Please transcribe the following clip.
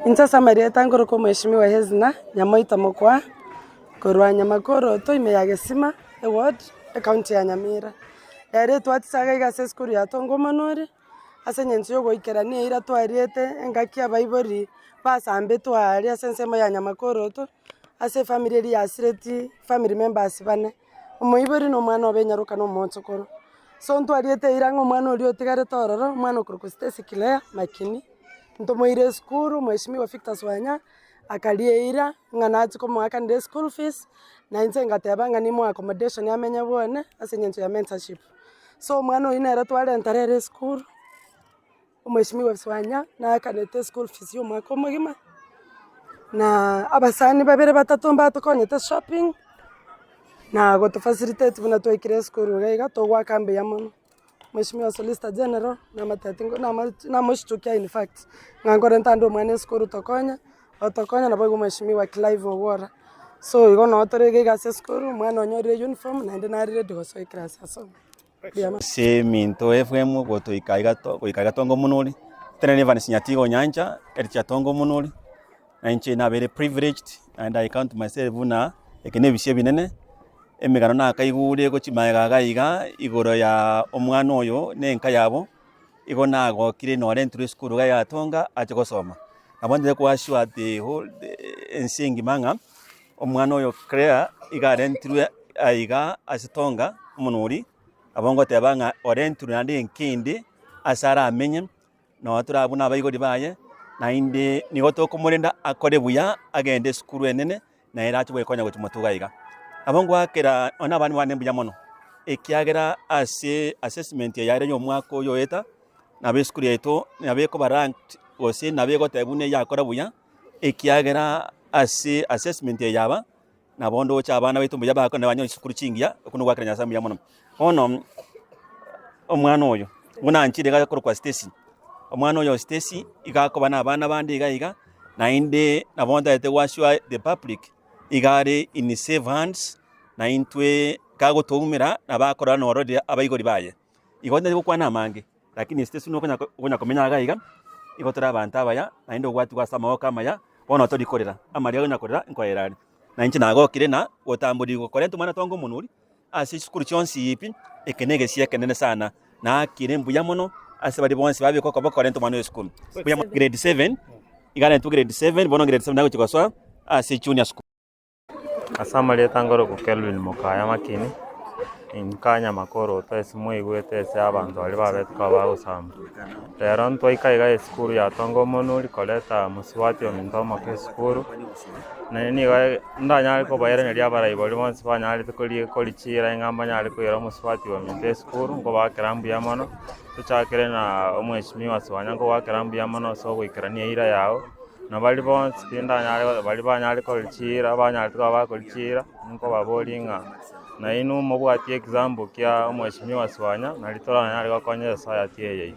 Inche ase amarieta nkorokwa Omweshimiwa Hezina Nyamoita Mokwa, korwa Nyamakoroto ime ya Gesima eward, ecounty ya Nyamira. Ere etwatisa iga iga ase esukuru ya Tongo Omonore, ase eng'encho ya ogoikerania eira twariete engaki abaibori basambetwe aaria ase ensemo ya Nyamakoroto, ase efamiri eria yasiretie family members bane, omoibori na omwana obo enyaroka na omochokoro. So ntwariete eira ng'a omwana oria otigarete ororo, omwana okorokwa Stacy Claire Makini, ntomoire esukuru, mweshimiwa Victor Swanya, akaria eira ng'a nachie komoakanera eschool fees, na inche ngateba ng'a nimoe accommodation amenye bwone ase eng'encho ya mentorship. So omwana oyio nere twarenta rero esukuru, omweshimiwa Swanya naakanete eschool fees ya omwaka omogima, na abasani babere batato mbatokonyete shopping, na gotofacilitate buna twaikire esukuru iga iga togoaka mbuya mono. Mweshimiwa Solicitor General namateti ngo nama namoshtukia in fact, ng'a nkorenta ande omwana esukuru tokonye, otokonye naboigo mweshimiwa Clive Owuora. So igo noo tore iga iga ase esukuru, omwana onyorire uniform naende nare ready gosoa eclass asome. Mbuya mono. Ase eminto FM gotoika iga to goika iga tonga omonori, tene Evans Nyatigo Onyancha, ericha tonga omonori, na inche nabeire privileged and I count myself buna eke na ebisio ebinene, emegano nakaigure gochia magega iga iga, igoro ya omwana oyo na enka yabo, igo nagokire norentirwe esukuru iga ya Tonga ache gosoma. Nabo ntagete ko assure the whole ense engima ng'a omwana oyo Claire iga arentirwe aiga ase Tonga omonori, nabo ngoteba ng'a orentirwe naende enka ende ase aramenye, Noo tore abwo nabaibori baye, naende nigo tokomorenda akore buya, agende esukuru enene, na ere ache goekonya gochia motugo aiga. Nabo ngoakera nonye na abana bane mbuya mono, ekiagera ase assessment eye yare ya omwaka oyo oeta, nabo esukuru yaito nabo ekoba ranked gose nabo egoteba buna eyakora buya, ekiagera ase assessment eye yaba. Nabo ndoche abana baito mbuya bakore nabanyore chisukuru chingiya, okwo nogoakera Nyasae mbuya mono. Bono, omwana oyo, buna anchire iga akorokwa Stacy, omwana oyo Stacy, iga akoba na abana bande iga iga, naende nabo ntagete go assure the public, iga are in safe hands, na intwe kagotoumera nabo akorora nororire abaibori baye. Igo ntari gokwana amange, lakini Stacy buna okonya okonya komenya iga iga, igo tore abanto abaya, naende obwatigwe ase amaboko amaya, bono tori korera, amaria onya korera nkoera are. Na inche nagokire na gotamborigwa korenta omwana tonga omonuri ase chisukuru chionsi pi, eke na egesia ekenene sana, naakire mbuya mono ase baria bonsi babekwa okoboko korenta omwana oyo esukuru. Mbuya mono grade seven, iga arentwe grade seven, bono grade seven nagochia gosoa ase junior school. Ase amarieta nkorokwa Kelvin Mokaya Makini, inka Nyamakoroto ase mwaigwete ase abanto baria babete koba bagosamba. Rero ntwaika iga esukuru ya Tongo Omonuri koreta mosubati ominto omoke esukuru, naende nigo ndanyare kobairaneria abarai baria bonsi banyarete koria korichira ng'a mbanyare koira omosubati ominto esukuru, nkobaakera mbuya mono, tochakere na omweshimiwa Sibanya nkogoakera mbuya mono ase ogoikerania eira yago. Na baria bonsi tindanyare baria banyare korichiira, banyarete koba bakorichiira, nkobaboria ng'a nainwe mobwatie example kia omweshimiwa Swanya, nari toranyare gokonya esociety eye yaito.